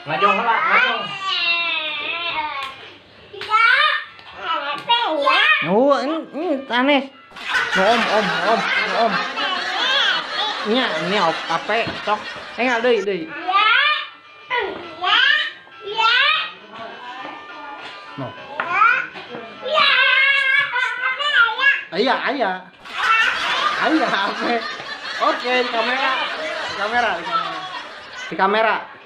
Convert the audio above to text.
Ngajong heula, ngajong. Oh, ini aneh. No, om, om, om, om. Nya, ini op, ape, sok. Eh, nggak deui, deui. No. Aya, aya. Aya, ape. Oke, di kamera. Di kamera, di kamera. Di kamera.